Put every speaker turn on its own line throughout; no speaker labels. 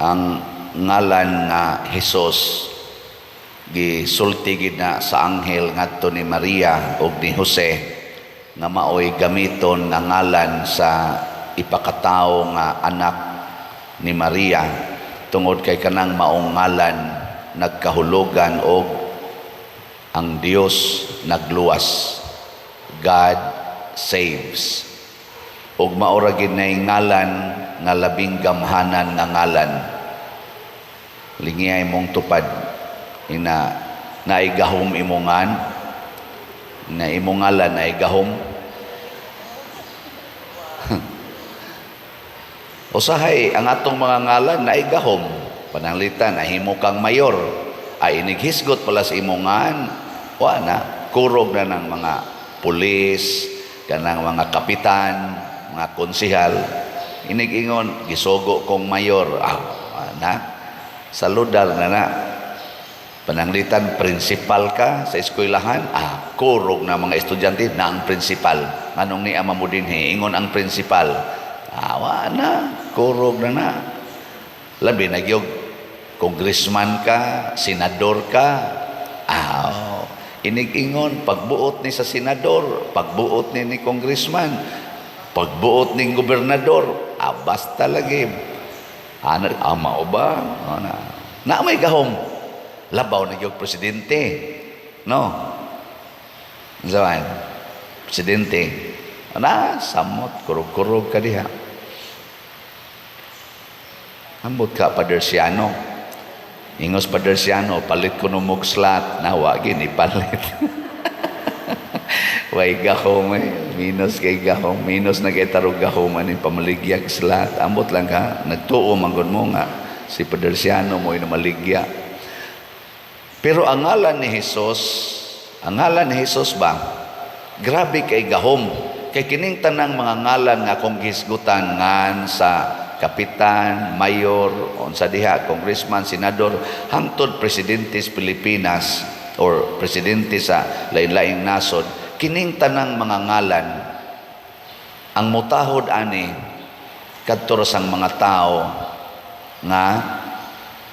Ang ngalan nga Jesus, gisulti gid na sa anghel ngadto ni Maria ug ni Jose nga maoy gamiton nga ngalan sa ipakatawo nga anak ni Maria, tungod kay kanang maong ngalan nagkahulugan og ang Dios nagluwas, God saves. Ug mao ra gid nay ngalan nga labing gamhanan nga ngalan. Lingiyay mong tupad ina naay gahom imongan na imong ngalan naay gahom. Usahay ang atong mga ngalan naay gahom. Pananglitan nahimo kang mayor, ay inighisgot pala sa imong ngan, wa na, kurog na ng mga pulis, kanang mga kapitan, mga konsihal. Inig-ingon, "Gisugo kong mayor." Ah, wa na. Saludar na na. Pananglitan, principal ka sa eskwelahan, ah, kurog na mga estudyante na ang principal. "Anong ni ama mo dinhi?" Ingon ang principal. Ah, wa na, kurog na na. Labi na gyud congressman ka, senador ka, ah, oh, inig-ingon, pagbuot ni sa senador, pagbuot ni ni congressman, pagbuot ni gobernador, ah, basta lagi. Ana, ama o ba? Ana. Na may gahom. Labaw na gyud presidente. No? Unsa? Presidente. Ana, samot, kurog-kurog ka diha. Ambot ka, Padersiano. Ingos Padersiano, "Palit ko no mog slot." Nawa, gini palit. Way gahom eh. Minus kay gahom. Minus na kay tarog gahom ani pamaligyag slot. Ambot lang ka. Nagtuo manggod mo nga si Padersiano mo maligya. Pero ang ngalan ni Jesus, ang ngalan ni Jesus ba? Grabe kay gahom. Kay kining tanang mga ngalan nga akong gihisgutan, ngan sa kapitan, mayor, unsa diha, congressman, senador, hangtod presidente sa Pilipinas or presidente sa lain-laing nasod, kining tanang mga ngalan, ang mutahod ani kadto ra sang mga tao nga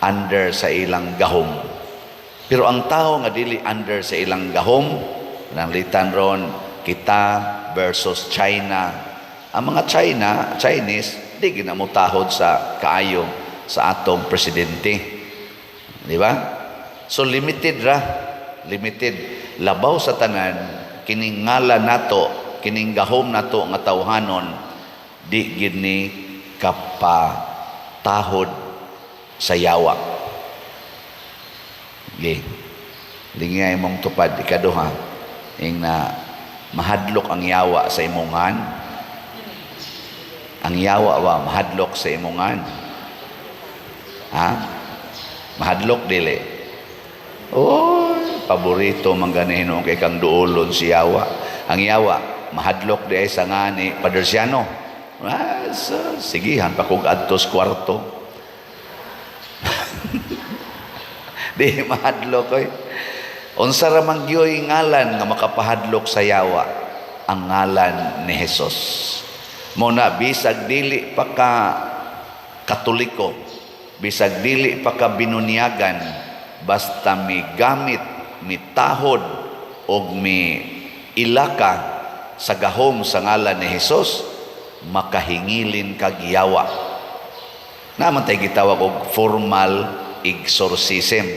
under sa ilang gahom. Pero ang tao nga dili under sa ilang gahom, nanglitan ron kita versus China. Ang mga China, Chinese, di gina motahod sa kaayo sa atong presidente. Di ba? So limited ra, limited. Labaw sa tanan, kining ngalan nato, kining gahom nato nga tawhanon, di gid ni kapatahod sa yawa. Okay. Lingay mong tupad, ikaduha, ing na mahadlok ang yawa sa imongan. Ang yawa ba, mahadlok sa imongan? Ha? Mahadlok dili? Oh, paborito man gani hinuon kay kang duolon si yawa. Ang yawa, mahadlok di ay sa ngani Padersiano. Ah, so, sigihan pa kog adtos kwarto. Di mahadlok oy. Unsa ra man gyoy ngalan nga makapahadlok sa yawa? Ang ngalan ni Jesus. Mo na bisag dili pa ka Katoliko, bisag dili pa ka binunyagan, basta mi gamit, mitahod og mi ilaka sa gahom sa ngalan ni Jesus, makahingilin kag yawa. Naman tay gitawag og formal exorcism.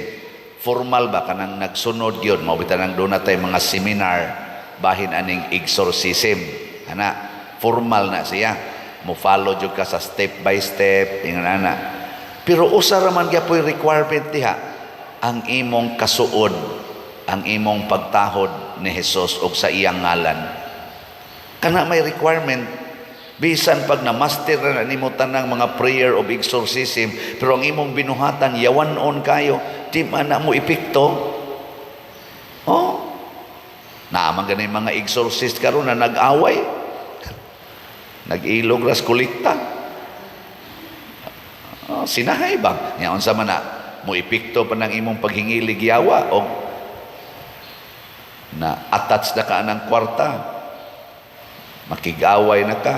Formal ba, kanang nagsunod yun, mao bitaw nang doon tay mga seminar bahin aning exorcism. Ana, formal na siya. Mo follow jud ka sa step by step, ingon ana. Pero usa ra man gyapoy requirement diha, ang imong kasuod, ang imong pagtahod ni Jesus og sa iyang ngalan. Kana may requirement. Bisan pag na-master na nimo tanang mga prayer of exorcism, pero ang imong binuhatan yawan-on kayo, di man na mo epekto. Oh. Naaman gani mga exorcist karon na nag-away. Nag-ilog ras kolekta. Oh, sinahay ba? Nya unsa man na mo epekto pa ng imong paghingilig yawa og na attach na ka ng kwarta, makig-away na ka?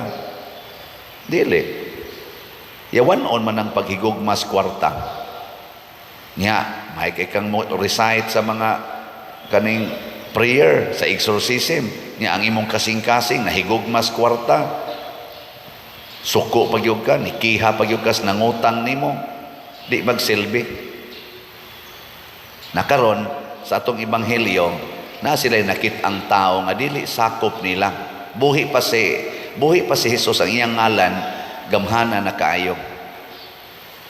Dili. Yawan-on man ang paghigugmas kwarta. Nya, may kay kang mo recite sa mga kaning prayer sa exorcism. Nya ang imong kasing-kasing nahigugmas kwarta. Suko pa gyud ka, nikiha pa gyud ka sa nangutang nimo. Di magsilbi. Nakaron sa atong ebanghelyo, na sila nakit ang tao nga dili sakop nila. Buhi pa si Jesus, ang iyang ngalan gamhana na kaayo.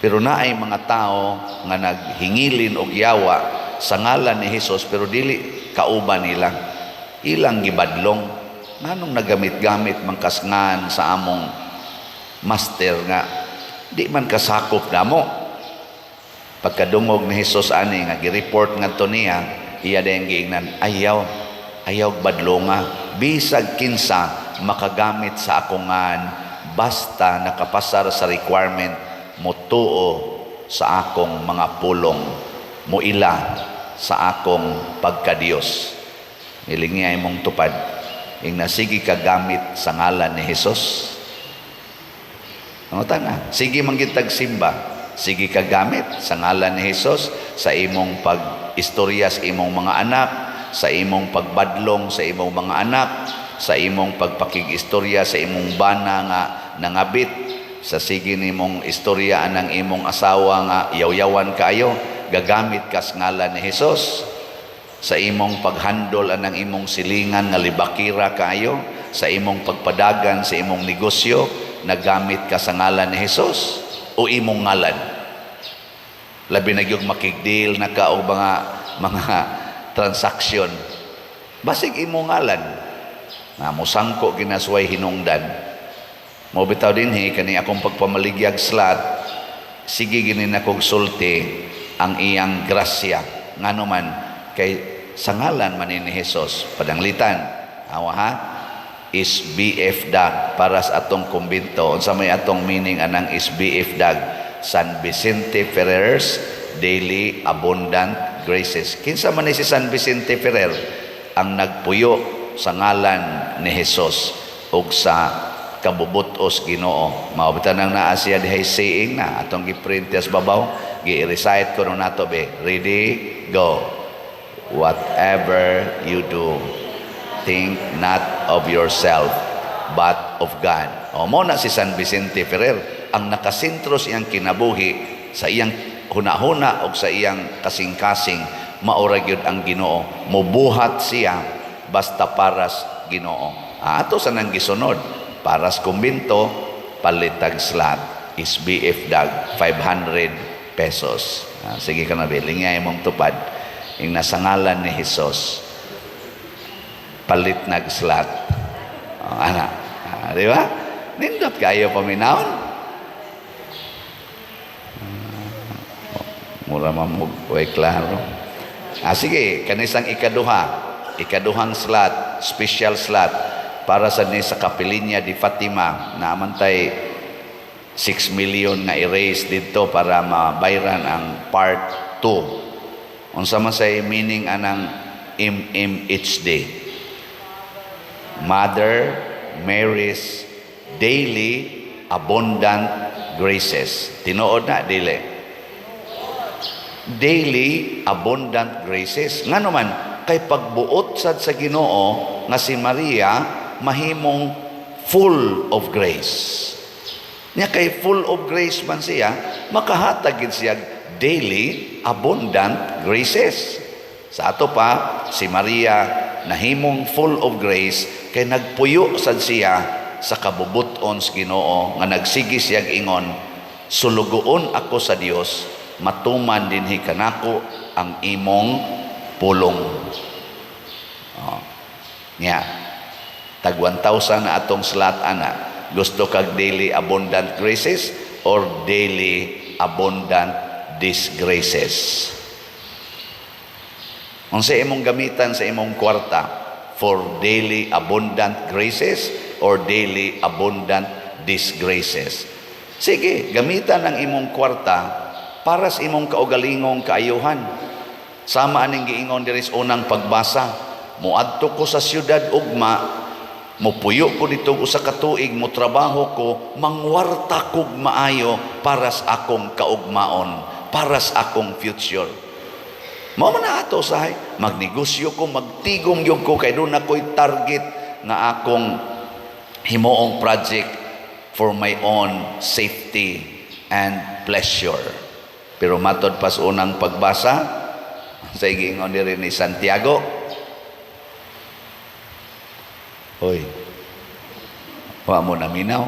Pero naay mga tao nga naghingilin og yawa sa ngalan ni Jesus pero dili kauban nila. Ilang gibadlong, nganong nagamit-gamit man kas ngan sa among master nga di man kasakop namo? Pagkadungog ni Jesus ani nga gi-report ngadto niya, iya dayong giingnan, "Ayaw, ayaw badlonga, bisag kinsa makagamit sa akong ngan basta nakapasar sa requirement, motuo sa akong mga pulong, moila sa akong pagkadiyos." Milingi ay mong tupad. Ing nasige ka gamit sa ngalan ni Jesus. Ang na, sige man gitag simba, sige ka gamit sa ngalan ni Jesus sa imong pag-istorya sa imong mga anak, sa imong pagbadlong sa imong mga anak, sa imong pagpakig-istorya sa imong bana nga nangabit, sa sige nimong istorya anang imong asawa nga yaw-yawan kaayo, gagamit ka sa ngalan ni Jesus, sa imong paghandol anang imong silingan nga libakira kaayo, sa imong pagpadagan sa imong negosyo, nagamit ka sa ngalan ni Jesus o imong ngalan. Labi na gyud makig-deal na ka og mga transaksyon, basig imong ngalan nga mosangko ginasway hinungdan mo. Bitaw dinhi kani akong pagpamaligyag slot, sige gini na kog sulti ang iyang grasya, ngano man kay sa ngalan man ni Jesus. Padanglitan, awa ha, is BF Dag para sa atong kumbinto. Unsa may atong meaning anang is BF Dag? San Vicente Ferrer's Daily Abundant Graces. Kinsa man ni si San Vicente Ferrer? Ang nagpuyo sa ngalan ni Jesus ug sa kabubutos Ginoo. Mao bitaw nang naa siya dihay saying na atong gi-print sa babaw, gi-recite ko nato be. Ready, go. "Whatever you do, think not of yourself, but of God." O mo na si San Vicente Ferrer ang nakasentro sa iyang kinabuhi, sa iyang hunahuna o sa iyang kasing-kasing, maura gyud ang Ginoo. Mubuhat siya basta paras Ginoo. Ah, ato sa nang gisunod paras kumbinto, palitag slot is BF Dag 500 pesos. Ah, sige ka na be, lingay mong tupad. Ing nasa ngalan ni Jesus, palit nag slot. Oh, ana. Ah, di ba? Nindot kayo paminawon. Ah, mura man mo way klaro. Ah, sige, kanisang ikaduha, ikaduhang slot, special slot para sa ni sa Kapilinya di Fatima na amantay 6 million nga i-raise dito para mabayran ang part 2. Unsa man say meaning anang MMHD? Mother Mary's Daily Abundant Graces. Tinuod na, dili? Daily Abundant Graces. Ngano man, kay pagbuot sad sa Ginoo nga si Maria mahimong full of grace. Nya kay full of grace man siya, makahatag gid siya daily abundant graces. Sa ato pa, si Maria nahimong full of grace kay nagpuyo sad siya sa kabubuton sa Ginoo nga nagsige siya ingon, "Sulugoon ako sa Dios, matuman dinhi kanako ang imong pulong." Oh. Nya, tag 1,000 na atong slot ana. Gusto kag daily abundant graces or daily abundant disgraces? Unsa imong gamitan sa imong kwarta, for daily abundant graces or daily abundant disgraces? Sige, gamitan ang imong kwarta para sa imong kaugalingong kaayuhan. Sama aning giingon diri sa unang pagbasa, muadto ko sa syudad ugma. Mopuyo ko dito usa ka tuig, mo trabaho ko, mangwarta kog maayo para sa akong kaugmaon, para sa akong future. Mao man na ato usahay, magnegosyo ko, magtigom gyud ko kay duna ko'y target nga akong himuong project for my own safety and pleasure. Pero matod pas unang pagbasa sa giingon diri ni Santiago, hoy, wa mo naminaw.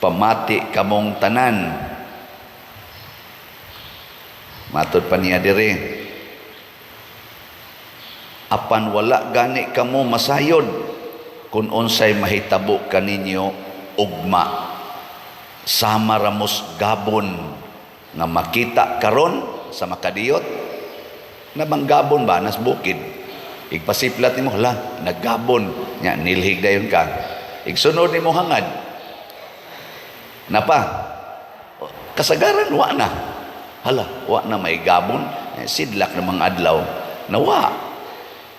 Pamati kamong tanan. Matod pa niya diri, apan wala gani kamo masayod kung unsay mahitabo kaninyo ugma. Sama ramos gabon nga makita karon sa makadiyot na bang gabon ba nas bukid, igpasiplat nimo, hala, naggabon nya, nilhig dayon ka, igsunod nimo hangad napa kasagaran wa na, hala, wa na may gabon, eh, sidlak na mga adlaw nawa.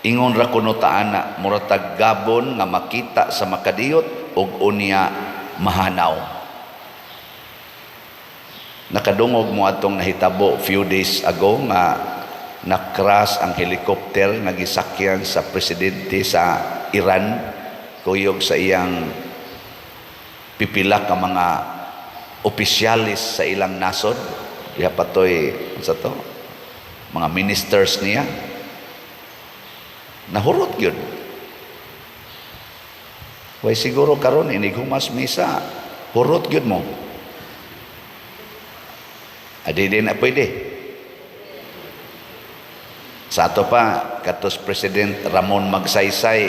Ingon ra kuno ta ana, mura tag gabon nga makita sa makadiyot ug unya mahanaw. Nakadungog mo atong nahitabo few days ago nga na-crash ang helicopter nga gisakyan sa presidente sa Iran kuyog sa iyang pipila ka mga opisyalis sa ilang nasod? Diha patoy sa to mga ministers niya, nahurot gyud. Way siguro karon inig humas misa, hurot gyud mo. Adi di na pwede. Sa ato pa, katos President Ramon Magsaysay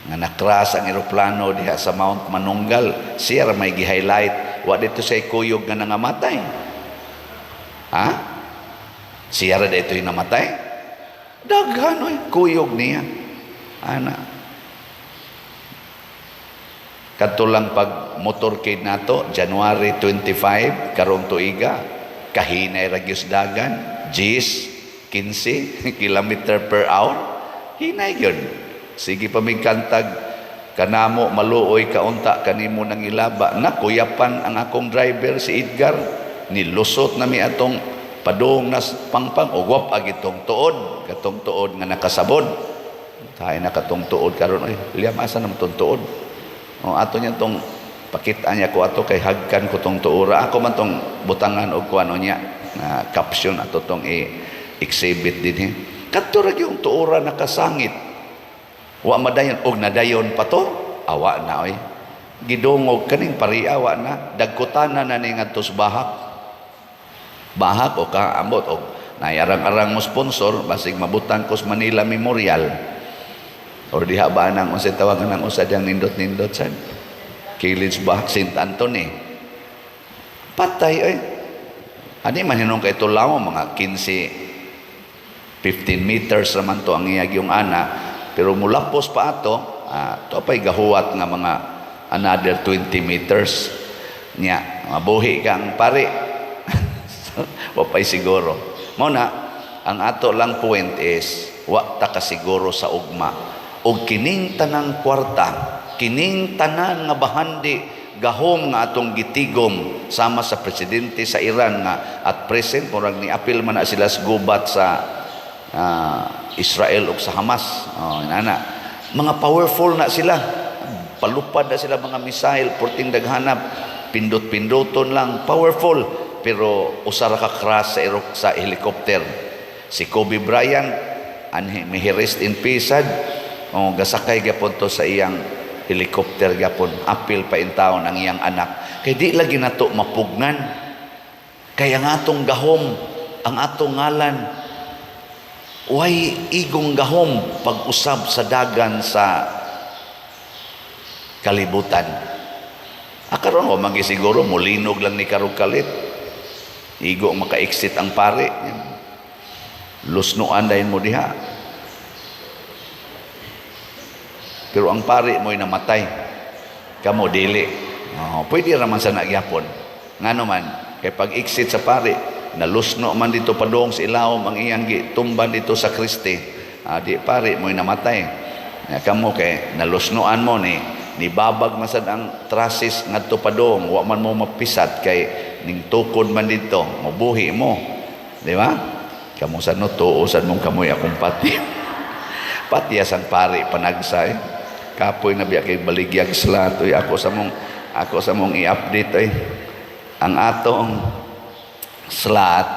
nga na-crash ang eroplano diha sa Mount Manunggal, siya ra may gi-highlight. Wa dito say kuyog nga nangamatay. Ha? Siya ra dito yung namatay? Daghan oy, kuyog niya. Ana. Kadto lang pag motorcade nato, January 25 karong tuiga, kahinay ra gyud dagan, 10, 15 kilometer per hour. Hinay gyud. Sige pa kantag kanamo maluoy kaunta kanimo nang ilaba na kuyapan ang akong driver si Edgar, nilusot na mi atong padung nas pangpang og wap agi tong tuod, katong tuod nga nakasabod. Tayo na katong tuod karon oy, liam, asa naman tong tuod? O ato niya tong pakita niya ko ato kay hagkan ko tong tuora. Ako man tong butangan og kuano niya na caption, ato tong i-exhibit dinhi. Kadto ra yung tuora nakasangit. Wa madayon og nadayon pa to, awa na oy. Gidungog kaning pariawa na, dagkutana na ni ngadto sa bahak. Bahak o kaambot og nayarang-arang mo sponsor, basig mabutang ko sa Manila Memorial. Or diha ba nang unsay tawagan ng usa diyang nindot-nindot sad? Kilid ba St. Anthony. Patay oy. Ani man hinong kay tulaw, mga 15 15 meters raman to ang iyag yung ana, pero mulapos pa ato, to pa'y gahuwat nga mga another 20 meters nya mabuhi ka ang pare. Wa pa'y siguro. Mao na ang ato lang point is wa ta kasiguro sa ugma, og kining tanang kwarta, kining tanan nga bahandi gahom nga atong gitigom, sama sa presidente sa Iran nga at present murag ni apil man na sila sa gubat sa Israel ug sa Hamas. Oh, inana. Mga powerful na sila. Palupad na sila mga missile, porting daghanap, pindot-pindoton lang, powerful. Pero usa ra ka crash sa helicopter. Si Kobe Bryant, anhi may rest in peace sad. Oh, gasakay gyapon to sa iyang helicopter gyapon. Apil pa in taon ang iyang anak. Kay di lagi nato mapugnan. Kay ang atong gahom, ang atong ngalan, way igong gahom pag-usab sa dagan sa kalibutan. Akaron ko magisiguro mulinog lang ni karog kalit. Igo maka-exit ang pare. Lusnuan dayon mo diha. Pero ang pare mo'y namatay. Kamo dili. Oh, pwede raman sa nagyapon. Ngano man, kay pag-exit sa pare, Nalusno man dito padung sa ilawom ang iyang gitumban dito sa Kristi. Di pare mo'y namatay. Ya, kamo kay nalusnoan mo ni nibabag man sad ang trusses ngadto padung, wa man mo mapisat kay ning tukod man dito, mabuhi mo. Di ba? Kamo sad no, tuo sad mong kamoy akong pati. Patiya sang pari panagsay. Kapoy na biya kay baligyag slot oy, ako sa mong i-update oy. Ang atong slot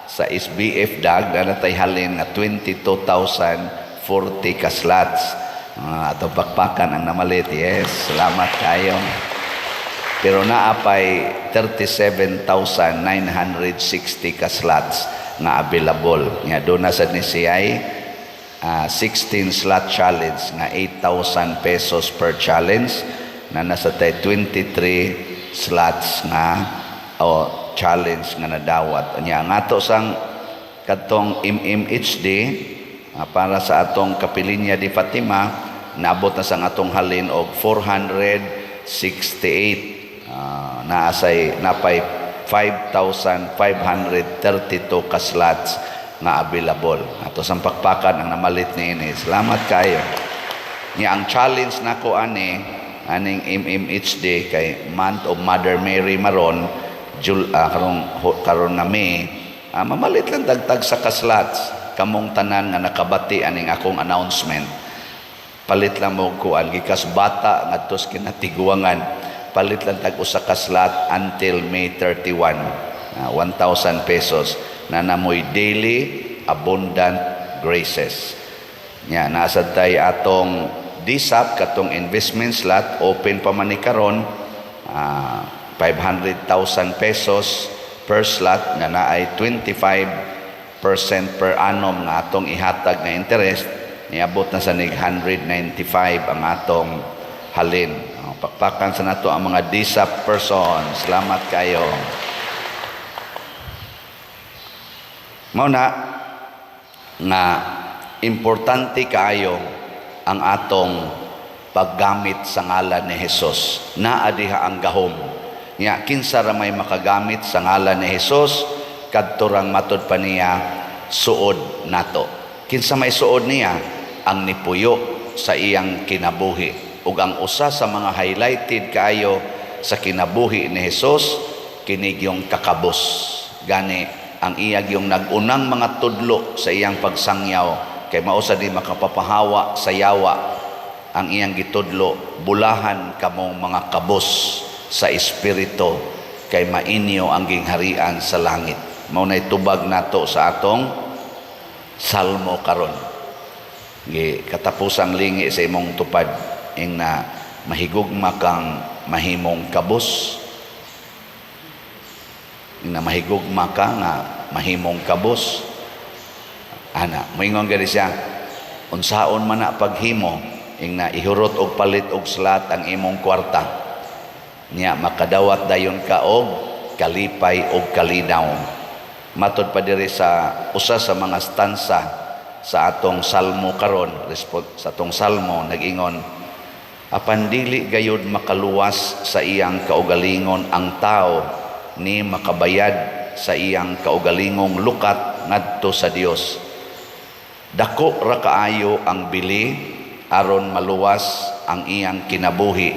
sa SBF dag na natay halin nga 22,040 ka slots. Atong pakpakan ang namalit. Yes, salamat kayo. Pero naa pay 37,960 ka slots nga available. Nga doon na sad ni siya'y 16 slot challenge nga 8,000 pesos per challenge na nasa tay 23 slots nga o challenge nga nadawat. Nya ang ato sang kadtong MMHD para sa atong Kapilinya di Fatima, naabot na sang atong halin og 468. Naasay napay 5,532 ka slots nga available. Ato sang pakpakan ang namalit niini. Salamat kayo. Nya ang challenge nako ani aning MMHD kay Month of Mother Mary maron Jul, karon nga May, mamalit lang dagtag sa ka-slots kamong tanan nga nakabati aning akong announcement. Palit lang mo kuan gikas bata ngadto sa kinatiguangan, palit lang tag usa ka slot until May 31, 1,000 pesos na namoy daily abundant graces. Nya nasad tay atong DSAP, katong investment slot, open pa man ni karon, 500,000 pesos per slot nga naay 25% per annum nga atong ihatag nga interest. Niabot na sa nig 195 ang atong halin. Oh, pakpakan sa nato ang mga DSAP person. Salamat kayo. Mao na nga importante kaayo ang atong paggamit sa ngalan ni Hesus. Naa diha ang gahom. Nya kinsa ra may makagamit sa ngalan ni Hesus, kadto rang matud pa niya suod nato. Kinsa may suod niya? Ang nipuyo sa iyang kinabuhi. Ug ang usa sa mga highlighted kaayo sa kinabuhi ni Hesus kini yung kakabos. Gani ang iya yung nag-unang mga tudlo sa iyang pagsangyaw kay mao sa di makapapahawa sa yawa ang iyang gitudlo, "Bulahan kamong mga kabos sa espiritu kay mainyo ang gingharian sa langit." Mao nay tubag nato sa atong salmo karon. Gi katapusang lingi sa imong tupad ing na mahigugma kang mahimong kabos, ing na mahigugma ka nga mahimong kabos ana. Moingon gani siya, unsaon man na paghimo ing na ihurot og palit og slot ang imong kwarta niya, makadawat dayon ka og kalipay og kalinaw. Matod pa diri sa usa sa mga stanza sa atong salmo karon, sa atong salmo nag-ingon, "Apan dili gayud makaluwas sa iyang kaugalingon ang tao ni makabayad sa iyang kaugalingong lukat ngadto sa Dios. Dako ra kaayo ang bili aron maluwas ang iyang kinabuhi.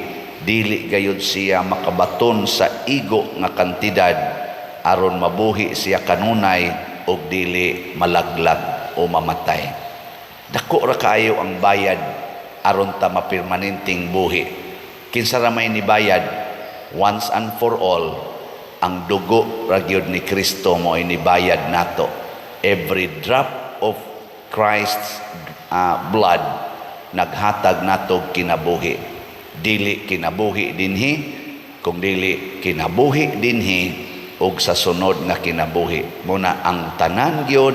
Dili gayud siya makabaton sa igo nga kantidad aron mabuhi siya kanunay og dili malaglag o mamatay." Dako ra kaayo ang bayad aron ta mapirmanenteng buhi. Kinsa ra may nibayad once and for all? Ang dugo ra gyud ni Kristo mo nibayad nato. Every drop of Christ's blood naghatag nato kinabuhi. Dili kinabuhi dinhi, kung dili kinabuhi dinhi ug sa sunod nga kinabuhi. Muna ang tanan gyud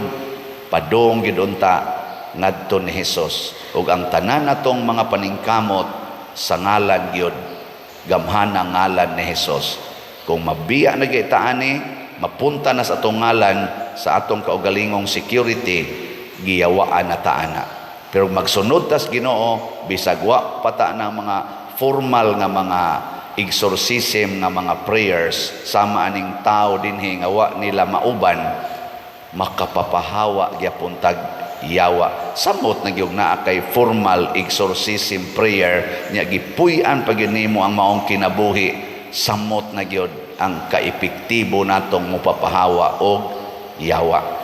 padung gyud unta ngadto ni Hesus, ug ang tanan natong mga paningkamot sa ngalan gyud, gamhana ngalan ni Hesus. Kung mabiya na gyud ta ani, mapunta na sa atong ngalan sa atong kaugalingong security, giyawaan na ta ana. Pero magsunod tas Ginoo, bisag wa pa ta ng mga formal nga mga exorcism nga mga prayers sama aning tao dinhi nga wa nila mauban, makapapahawa gyapon tag yawa. Samot na gyud naa kay formal exorcism prayer nya gipuy-an pa gyud nimo ang maong kinabuhi, samot na gyud ang kaepektibo natong mopapahawa og yawa.